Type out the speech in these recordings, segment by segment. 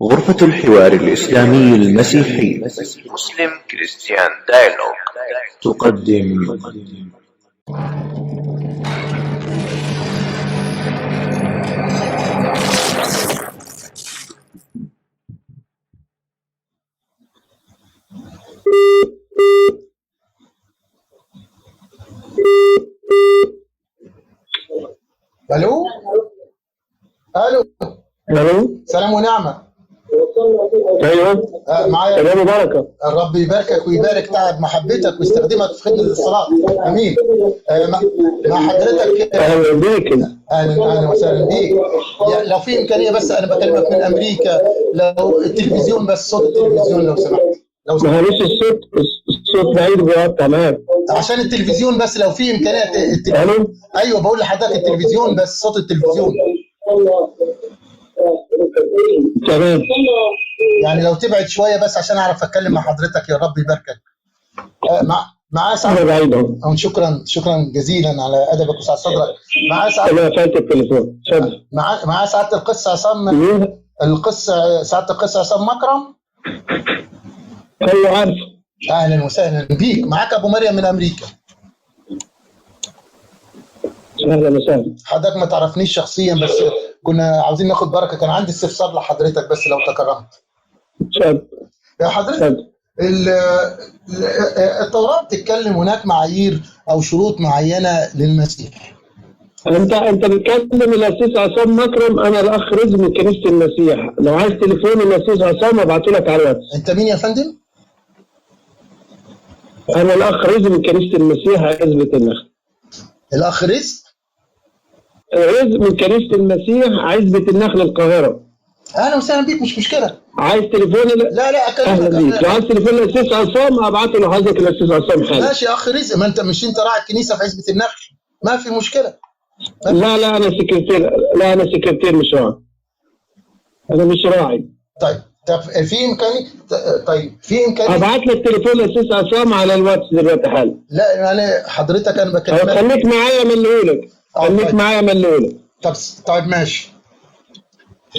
غرفة الحوار الإسلامي المسيحي Muslim Christian Dialogue. تقدم. الو الو، الو، سلام ونعمه. ايوه. معايا تمام وبركة. الرب يباركك ويبارك تعب محبتك ويستخدمك في خدمة الصلاة، امين. مع حضرتك. اهلا بيك. اهلا اهلا وسهلا بيك. لو في امكانية، بس انا بكلمك من امريكا، لو التلفزيون بس، صوت التلفزيون لو سمحت، لو سمحت. معلش، الصوت بعيد وبيقطع معاك. عشان التلفزيون بس، لو في امكانية الو. ايوه، بقول لحضرتك التلفزيون بس، صوت التلفزيون. تمام. يعني لو تبعد شوية بس عشان اعرف اتكلم مع حضرتك، يا رب يباركك. معايا سعد. انا بعيد اهو. شكرا شكرا جزيلا على ادبك وسعه صدرك. معايا سعد. انا قفلت التليفون، اتفضل. معايا سعادة القس عصام. مين؟ القس، سعادة القس عصام مكرم. ايوه، عارف. اهلا وسهلا بيك، معاك ابو مريم من امريكا. اهلا وسهلا. حضرتك ما تعرفنيش شخصيا، بس كنا عاوزين ناخد بركة، كان عندي استفسار لحضرتك بس لو تكرمت. اتفضل. يا حضرتك. اتفضل. التوراة بتتكلم هناك معايير او شروط معينة للمسيح. انت بتكلم الاسيس عصام مكرم؟ انا الاخ رزق من كنيسة المسيح. لو عايز تليفون الاسيس عصام ابعته لك على الواتس. انت مين يا فندم؟ انا الاخ رزق من كنيسة المسيح، عزبه النخل. الاخ رزق؟ رزق من كنيسة المسيح، عزبه النخل، القاهرة. اهلا وسهلا بيك، مش مشكلة. عايز تليفون لا لا، اكلمك. اهلا بيك. لو عايز تليفون الاسيس عصام ابعته لحضرتك الاسيس عصام حالا. ماشي يا اخ رزق، ما انت مش انت راعي الكنيسة في عزبه النخل؟ ما في مشكلة. لا لا، انا سكرتير، لا انا سكرتير مش راعي، انا مش راعي. طيب، طب في امكانية، طيب في امكانية. ابعت لك تليفون الاسيس عصام على الواتس دلوقتي حالا. لا يعني حضرتك انا بكلمك. خليك معايا ملهولك. خليك طيب. معايا ملهولك. طب طيب ماشي.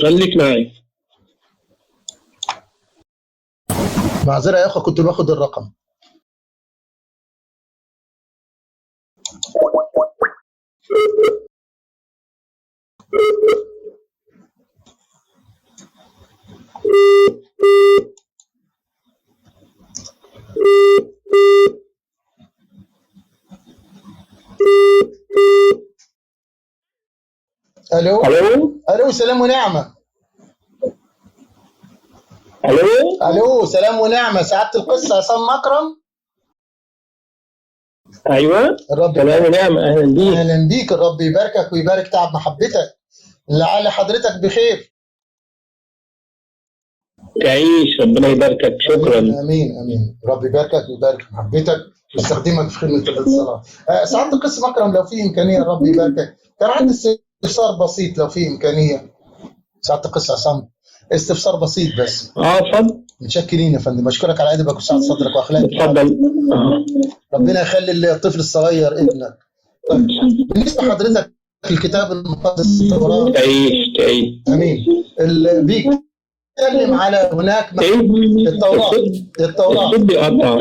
خليك معايا. معذرة يا اخو، كنت باخد الرقم. الو. الو. الو، سلام ونعمه. الو. الو، سلام ونعمه، سعادة القس عصام مكرم. ايوه. الرب سلام ونعمه، اهلا بيك. اهلا بيك، الرب يباركك ويبارك تعب محبتك، لعل حضرتك بخير. تعيش، ربنا يباركك، شكرا. امين امين، رب يباركك ويبارك محبتك ويستخدمك في خدمة الاتصالات. سعادة القس مكرم، لو في امكانية، الرب يباركك، كان عندي استفسار بسيط لو في امكانية. سعادة القس عصام، استفسار بسيط بس. اتفضل. متشكرين يا فندم، اشكرك على ادبك وسعه صدرك واخلاقك. اتفضل. ربنا يخلي الطفل الصغير ابنك. طيب بالنسبة لحضرتك الكتاب المقدس التوراة. تعيش تعيش. امين. بيتكلم على هناك ايه؟ التوراة. التوراة. الصوت بيقطع.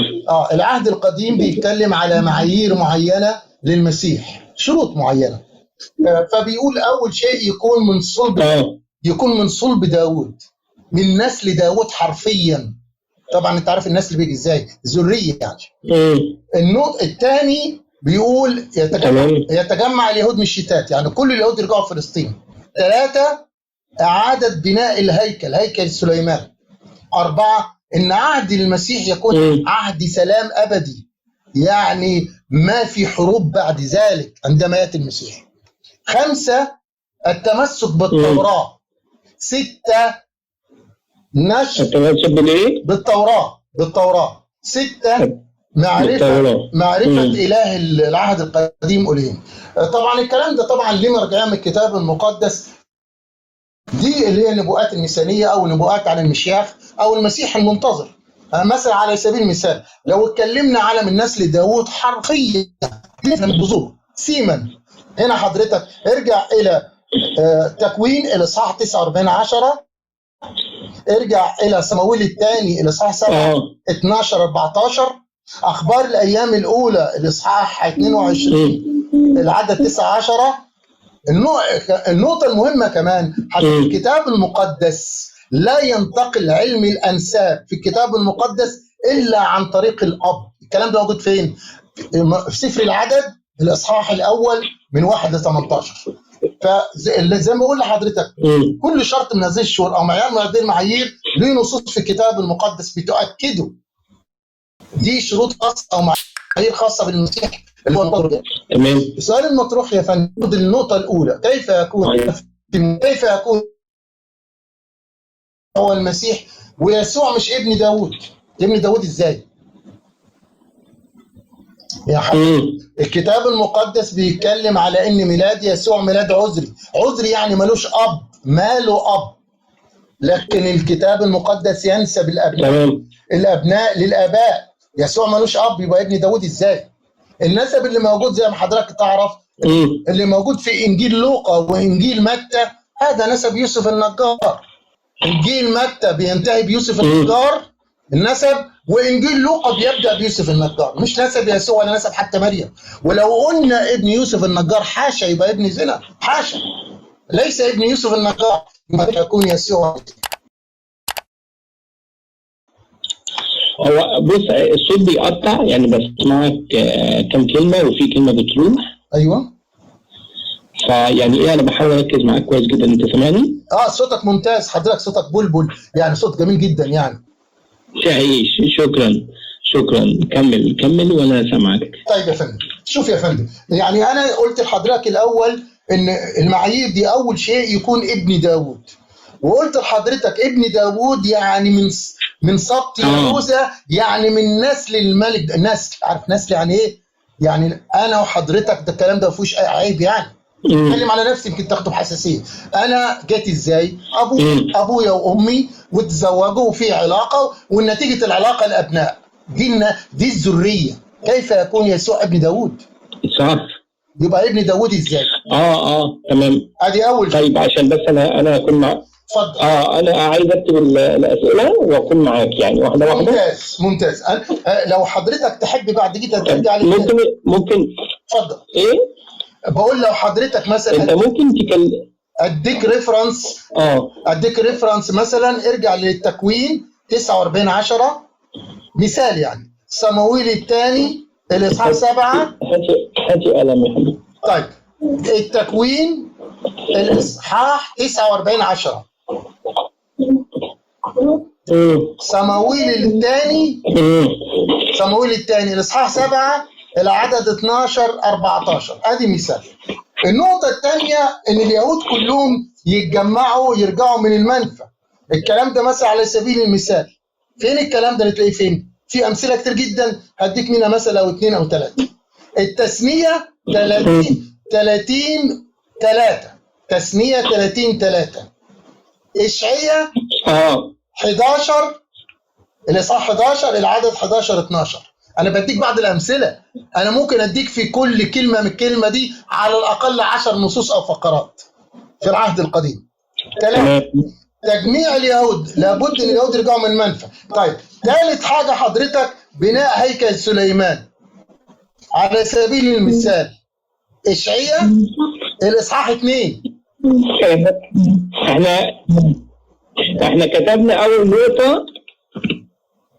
العهد القديم بيتكلم على معايير معينة للمسيح، شروط معينة. فبيقول اول شيء يكون من صلب يكون من صلب داوود، من نسل داوود حرفيا. طبعا انت عارف النسل بيجي ازاي، ذرية يعني. النوع الثاني بيقول يتجمع اليهود من الشتات، يعني كل اليهود يرجعوا فلسطين. 3 اعاده بناء الهيكل، هيكل سليمان. 4 ان عهد المسيح يكون عهد سلام ابدي، يعني ما في حروب بعد ذلك عندما ياتي المسيح. 5 التمسك بالتوراة. 6 نشر التمسك بالايه؟ بالتوراة، بالتوراة. 6 معرفة إله العهد القديم أولين. طبعا الكلام ده طبعا ليه مرجعية من الكتاب المقدس، دي اللي هي النبوءات المثالية أو نبوءات عن المشياخ أو المسيح المنتظر. مثلا على سبيل المثال لو اتكلمنا على من نسل داوود حرفيا من بذور سيما، هنا حضرتك ارجع إلى تكوين الإصحاح 49:10، ارجع الى صموئيل الثاني الاصحاح 7 12 14، اخبار الايام الاولى الاصحاح 22 العدد 19. النقطة المهمة كمان حتى الكتاب المقدس لا ينتقل علم الانساب في الكتاب المقدس الا عن طريق الاب. الكلام ده موجود فين؟ في سفر العدد الاصحاح الاول من 1 ل 18. فزي ما بقول لحضرتك كل شرط من هذه الشروط او معيار من هذه المعايير له نصوص في الكتاب المقدس بتؤكده. دي شروط خاصة او معايير خاصة بالمسيح اللي هو. تمام. السؤال المطروح يا فندم، النقطة الاولى، كيف يكون هو المسيح ويسوع مش ابن داوود؟ ابن داوود ازاي؟ يا حبيبي الكتاب المقدس بيتكلم على ان ميلاد يسوع ميلاد عذري. عذري يعني ملوش اب، ماله اب، لكن الكتاب المقدس ينسب الابناء الابناء للاباء. يسوع ملوش اب، يبقى ابن داوود ازاي؟ النسب اللي موجود زي ما حضرتك تعرف اللي موجود في انجيل لوقا وانجيل متى، هذا نسب يوسف النجار. انجيل متى بينتهي بيوسف النجار النسب، وانجيل لوقا بيبدا بيوسف النجار، مش نسب يسوع ولا نسب حتى مريم. ولو قلنا ابن يوسف النجار حاشا يبقى ابن زنا، حاشا، ليس ابن يوسف النجار، يكون يسوع. هو بص الصوت بيقطع يعني، بسمعك كم كلمة وفي كلمة بتروح. ايوه. فيعني ايه، انا بحاول اركز معاك كويس جدا. انت سامعني؟ صوتك ممتاز حضرتك، صوتك بلبل يعني، صوت جميل جدا يعني. تعيش، شكرا شكرا. كمل كمل وانا سامعك. طيب يا فندم، شوف يا فندم، يعني انا قلت لحضرتك الاول ان المعايير دي اول شيء يكون ابن داوود، وقلت لحضرتك ابن داوود يعني من سبط يهوذا، يعني من نسل الملك. نسل، عارف نسل يعني ايه؟ يعني انا وحضرتك، ده الكلام ده ما فيهوش اي عيب يعني. اتكلم على نفسي يمكن تاخده بحساسيه. انا جت ازاي؟ ابويا وامي وتزوجوا وفي علاقة، ونتيجة العلاقة الابناء، دي الذرية. كيف يكون يسوع ابن داوود؟ صح. يبقى ابن داوود ازاي؟ تمام. ادي اول. طيب عشان بس انا اكون مع. اتفضل. انا عايز اكتب الاسئلة واكون معاك يعني واحدة واحدة. ممتاز ممتاز. لو حضرتك تحب بعد كده ترجع لي. ممكن. اتفضل. ايه؟ بقول لو حضرتك مثلا انت ممكن تكلم، اديك reference. اديك reference مثلا، ارجع للتكوين 49:10 مثال يعني، صموئيل الثاني الاصحاح 7. هاتي قلم يا حبيبي. طيب التكوين الاصحاح 49:10. صموئيل الثاني، صموئيل الثاني الاصحاح 7 العدد 12 14. ادي مثال. النقطة الثانية ان اليهود كلهم يتجمعوا يرجعوا من المنفى. الكلام ده مثلا على سبيل المثال، فين الكلام ده اللي تلاقيه فين؟ في امثلة كتير جدا، هديك منها مثلا او اثنين او ثلاثة. التثنية 30:3، تثنية 30:3، اشعياء 11 الاصحاح 11 العدد 11 12. انا بديك بعض الامثلة، انا ممكن اديك في كل كلمة من الكلمة دي على الاقل 10 نصوص او فقرات في العهد القديم. 3 تجميع اليهود، لابد ان اليهود يرجعوا من المنفى. طيب ثالث حاجة حضرتك بناء هيكل سليمان. على سبيل المثال اشعياء الاصحاح 2. احنا كتبنا اول نقطة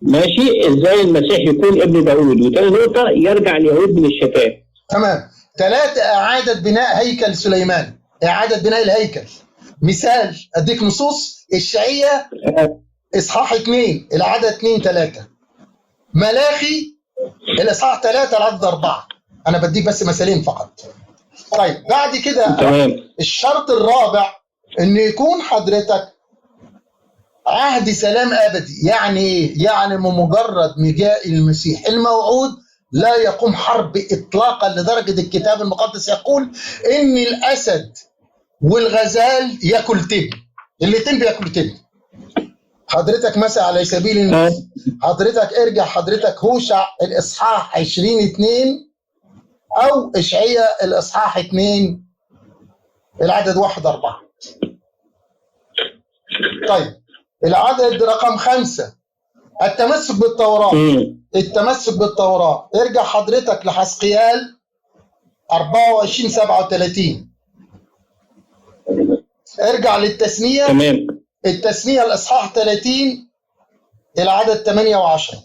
ماشي، ازاي المسيح يكون ابن داوود، وثاني نقطة يرجع اليهود من الشتات. تمام. 3 اعاده بناء هيكل سليمان، اعاده بناء الهيكل. مثال اديك نصوص، اشعياء اصحاح 2 العدد 2 3، ملاخي الاصحاح 3 العدد 4. انا بديك بس مثالين فقط. طيب بعد كده الشرط الرابع ان يكون حضرتك عهد سلام ابدي. يعني ايه؟ يعني بمجرد مجاء المسيح الموعود لا يقوم حرب اطلاقا، لدرجة الكتاب المقدس يقول ان الاسد والغزال ياكل تبن، الاثنين بياكلوا تبن. حضرتك مثلا على سبيل المثال، حضرتك ارجع حضرتك هوشع الاصحاح 20:2 او اشعياء الاصحاح 2 العدد 1 4. طيب العدد رقم 5 التمسك بالتوراة. التمسك بالتوراة، ارجع حضرتك لحزقيال 24:37. ارجع للتثنية. تمام. التثنية الإصحاح 30 العدد 8 و10.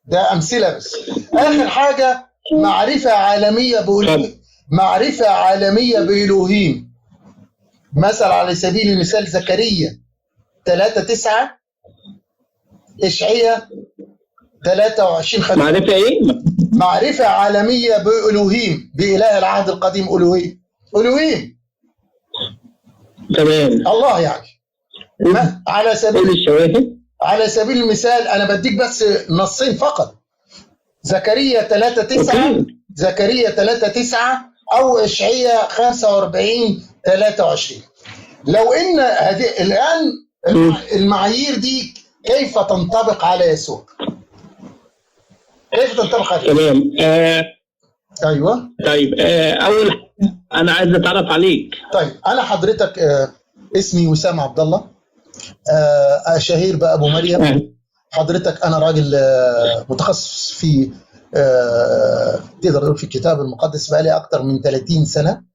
ده أمثلة بس. آخر حاجة معرفة عالمية بألوهيم. معرفة عالمية بإلوهيم. مثل على سبيل المثال زكريا 3:9، إشعيا 23:5. معرفة إيه؟ معرفة عالمية بإلوهيم، بإله العهد القديم ألوهيم. ألوهيم. تمام. الله يعني. على سبيل الشواهد، على سبيل المثال أنا بديك بس نصين فقط. زكريا 3:9، زكريا 3:9 أو إشعيا 45:23. لو إن هذه الآن المعايير دي كيف تنطبق على يسوع؟ كيف تنطبق على يسوع؟ تمام. أيوه. طيب أول أنا عايز أتعرف عليك. طيب أنا حضرتك اسمي وسام عبد الله، شهير بأبو مريم. حضرتك أنا راجل متخصص في تقدر تقول في الكتاب المقدس بقالي أكتر من 30 سنة.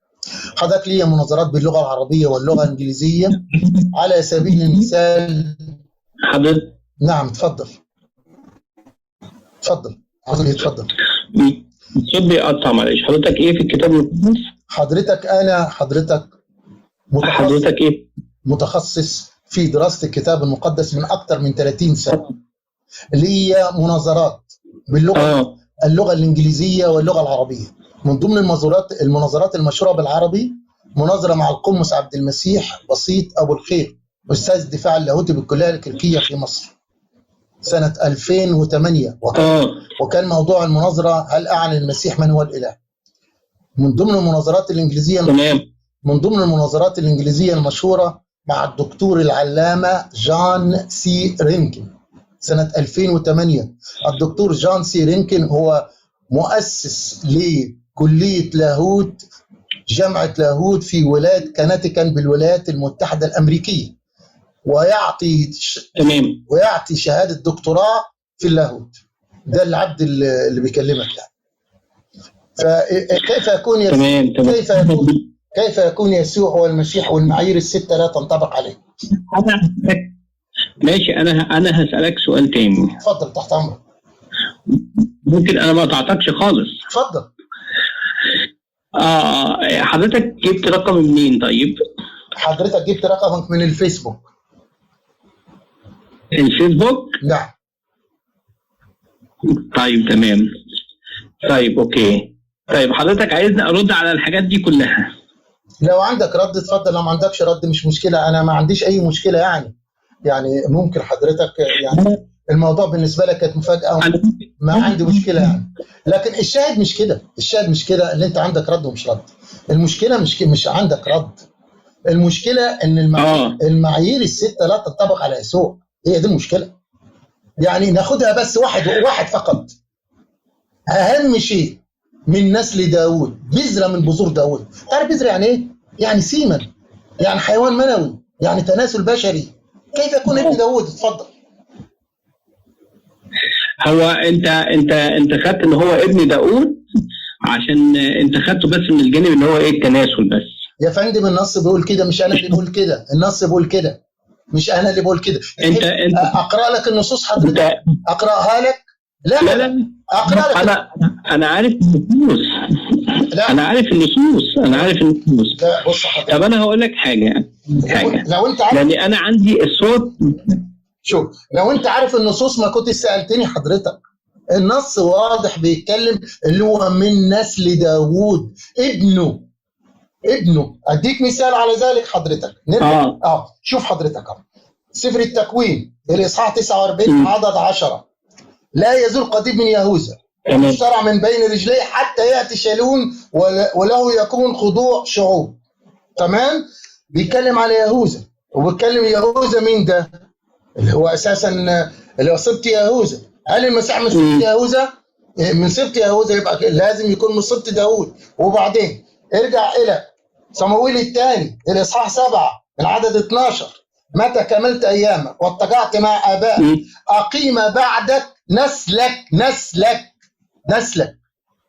حضرتك ليا مناظرات باللغة العربية واللغة الإنجليزية. على سبيل المثال حضرتك. نعم اتفضل. اتفضل حضرتك اتفضل. الصوت بيقطع معلش. حضرتك ايه في الكتاب المقدس؟ حضرتك انا حضرتك متخصص. حضرتك ايه؟ متخصص في دراسة الكتاب المقدس من أكثر من 30 سنة. ليا مناظرات باللغة اللغة الإنجليزية واللغة العربية. من ضمن المناظرات المشهورة بالعربي مناظرة مع القمص عبد المسيح بسيط أبو الخير، أستاذ الدفاع اللاهوتي بالكلية الكليكية في مصر سنة 2008. وكان موضوع المناظرة هل أعلن المسيح من هو الإله. من ضمن المناظرات الإنجليزية من ضمن المناظرات الإنجليزية المشهورة مع الدكتور العلامة جان سي رينكن سنة 2008. الدكتور جان سي رينكن هو مؤسس لكلية لاهوت، جامعة لاهوت في ولاية كونتيكت بالولايات المتحدة الأمريكية، ويعطي ويعطي شهادة دكتوراه في اللاهوت. ده العبد اللي بيكلمك يعني. فكيف يكون كيف يكون يسوع هو المسيح والمعايير الستة لا تنطبق عليه؟ ماشي. انا هسألك سؤال تاني. اتفضل تحت امرك. ممكن انا ما قطعتكش خالص. اتفضل. حضرتك جبت رقم منين طيب؟ حضرتك جبت رقمك من الفيسبوك. الفيسبوك؟ نعم. طيب تمام. طيب okay. طيب حضرتك عايزني ارد على الحاجات دي كلها؟ لو عندك رد اتفضل، لو ما عندكش رد مش مشكلة، انا ما عنديش اي مشكلة يعني. يعني ممكن حضرتك يعني الموضوع بالنسبة لك كانت مفاجاة، ما عندي مشكلة يعني. لكن الشاهد مش كده، الشاهد مش كده اللي انت عندك رد ومش رد. المشكلة مش عندك رد. المشكلة ان المعايير الستة لا تنطبق على يسوع، هي دي المشكلة. يعني ناخدها بس واحد واحد فقط. اهم شيء من نسل داوود، بذرة من بذور داوود. تعرف بذرة يعني ايه؟ يعني semen، يعني حيوان منوي، يعني تناسل بشري. كيف يكون ابن داوود؟ اتفضل. هو انت انت انت خدت ان هو ابن داوود عشان انت خدته بس من الجانب ان هو ايه التناسل بس. يا فندم النص بيقول كده، مش انا اللي بقول كده. النص بيقول كده، مش انا اللي بقول كده. انت اقرا لك النصوص حضرتك؟ اقراها لك؟ لا لا لا اقرا لك. انا عارف النصوص. لا انا عارف النصوص، انا عارف النصوص. لا بص حضرتك، طب انا هقول لك حاجة. لو انت عارف، لان انا عندي الصوت. شوف، لو انت عارف النصوص ما كنت سالتني حضرتك. النص واضح بيتكلم اللي هو من نسل داوود، ابنه. اديك مثال على ذلك حضرتك. نرجع شوف حضرتك سفر التكوين الاصحاح 49 عدد 10. لا يزول قضيب من يهوذا يشترع من بين رجليه حتى ياتي شالون وله يكون خضوع شعوب. تمام؟ بيتكلم على يهوذا، وبيتكلم يهوذا مين ده؟ اللي هو اساسا اللي هو سبط يهوذا. هل المسيح من سبط يهوذا؟ من سبط يهوذا يبقى لازم يكون من سبط داوود. وبعدين ارجع الى صموئيل الثاني الاصحاح 7 من عدد 12. متى كملت ايامك واتجعت مع ابائك اقيم بعدك نسلك نسلك نسلك.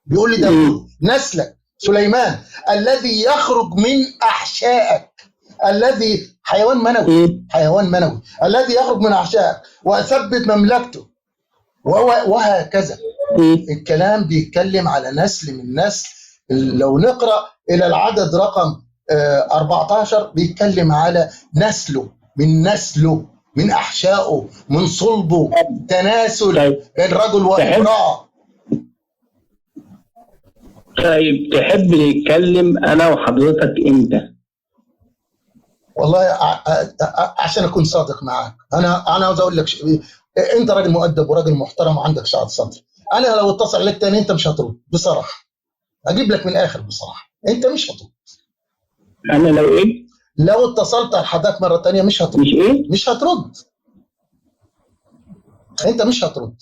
بيقول لي داود نسلك سليمان الذي يخرج من احشائك، الذي حيوان منوي، حيوان منوي الذي يخرج من احشائك، واثبت مملكته، وهكذا. الكلام بيتكلم على نسل من نسل. لو نقرأ إلى العدد رقم 14 بيتكلم على نسله، من نسله، من أحشائه، من صلبه، تناسل بين رجل وامرأة. طيب تحب نتكلم أنا وحضرتك إمتى؟ والله عشان أكون صادق معاك، أنا عاوز أقول لك أنت راجل مؤدب وراجل محترم وعندك سعة صدر. أنا لو اتصل عليك تاني أنت مش هترد بصراحة. أجيب لك من الآخر بصراحة، أنت مش هترد. أنا لو إيه؟ لو اتصلت على حضرتك مرة تانية مش هترد. مش إيه؟ مش هترد. أنت مش هترد.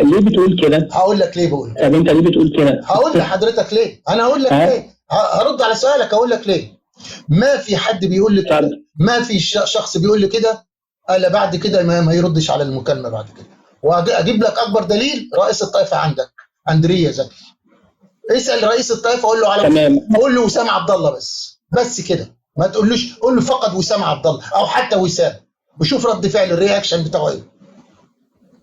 ليه بتقول كده؟ هقول لك ليه بقول. طب أنت ليه بتقول كده؟ هقول لحضرتك ليه؟ أنا هقول لك ليه؟ هرد على سؤالك، هقول لك ليه. ما في حد بيقول لي كده، ما في شخص بيقول لي كده الا بعد كده ما يردش على المكالمة بعد كده. واجيب لك اكبر دليل، رئيس الطائفة عندك اندريا زكي. اسال رئيس الطائفة قول له على تمام، قول له وسام عبد الله بس كده، ما تقولوش، قول له فقط وسام عبد الله او حتى وسام، وشوف رد فعل ال reaction بتاعه ايه.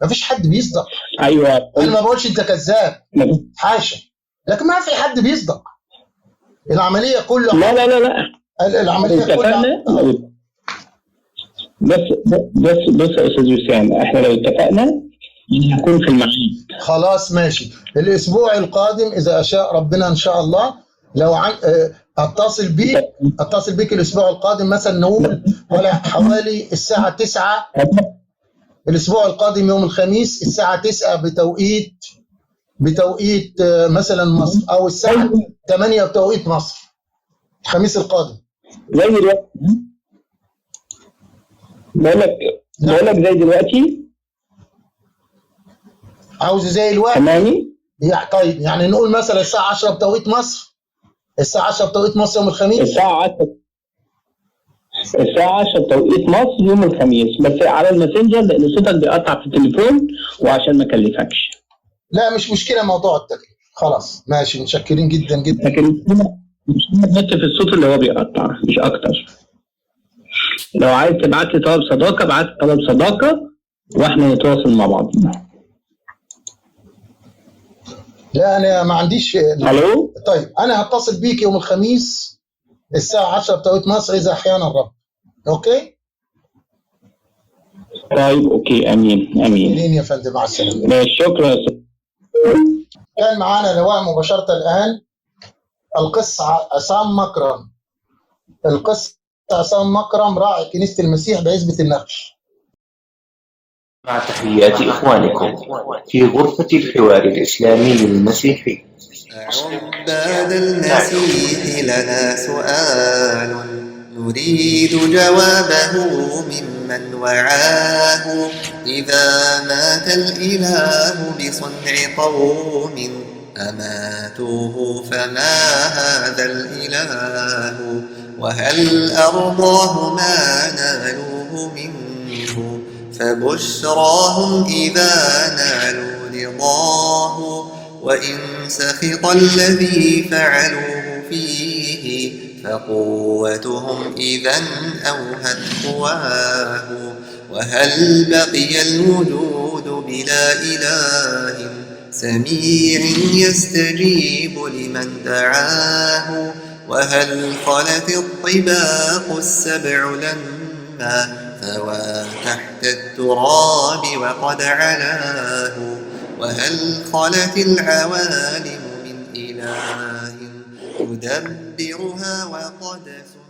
ما فيش حد بيصدق. ايوه انا ما بقولش انت كذاب، حاشا، لكن ما في حد بيصدق. العملية كلها لا لا لا لا، العملية كلها بس بس بس يا استاذ وسام، احنا لو اتفقنا هنكون في الميعاد. خلاص ماشي، الاسبوع القادم اذا اشاء ربنا ان شاء الله، لو اتصل بيك، اتصل بيك الاسبوع القادم مثلا، نقول ولا حوالي الساعة 9 الاسبوع القادم يوم الخميس الساعة 9 بتوقيت مثلا مصر، او الساعة 8 بتوقيت مصر، الخميس القادم. زي دلوقتي بقول لك زي دلوقتي. عاوز زي الوقت؟ تمام. طيب يعني نقول مثلا الساعة 10 بتوقيت مصر، الساعة 10 بتوقيت مصر يوم الخميس. الساعة 10 بتوقيت مصر يوم الخميس، بس على الماسنجر لأن صوتك بيقطع في التليفون وعشان ما اكلفكش. لا مش مشكلة موضوع التكليف، خلاص ماشي، متشكرين جدا جدا. لكن مش بس في الصوت اللي هو بيقطع مش أكتر. لو عايز تبعت لي طلب صداقة ابعت لي طلب صداقة واحنا نتواصل مع بعض. لا أنا ما عنديش. ألو. طيب أنا هتصل بيك يوم الخميس الساعة 10 بتوقيت مصر إذا أحيانا الرب. okay؟ طيب okay، أمين أمين. أمين يا فندم، مع السلامة. ماشي، شكرا. كان معانا لواء مباشرة الآن القس عصام مكرم. القس عصام مكرم راعي كنيسة المسيح بعزبة النخش. مع تحيات إخوانكم في غرفة الحوار الإسلامي المسيحي. عباد المسيح لنا سؤال نريد جوابه ممن وعاه، إذا مات الإله بصنع قوم أماتوه فما هذا الإله، وهل أرضاه ما نالوه منه، فبشراهم إذا نالوا رضاه، وإن سخط الذي فعلوه فيه فقوتهم إذا أوهت قواه، وهل بقي الوجود بلا إله سميع يستجيب لمن دعاه، وهل خلت الطباق السبع لما ثوى تحت التراب وقد علاه، وهل خلت العوالم من إله يدبرها وقد سئل.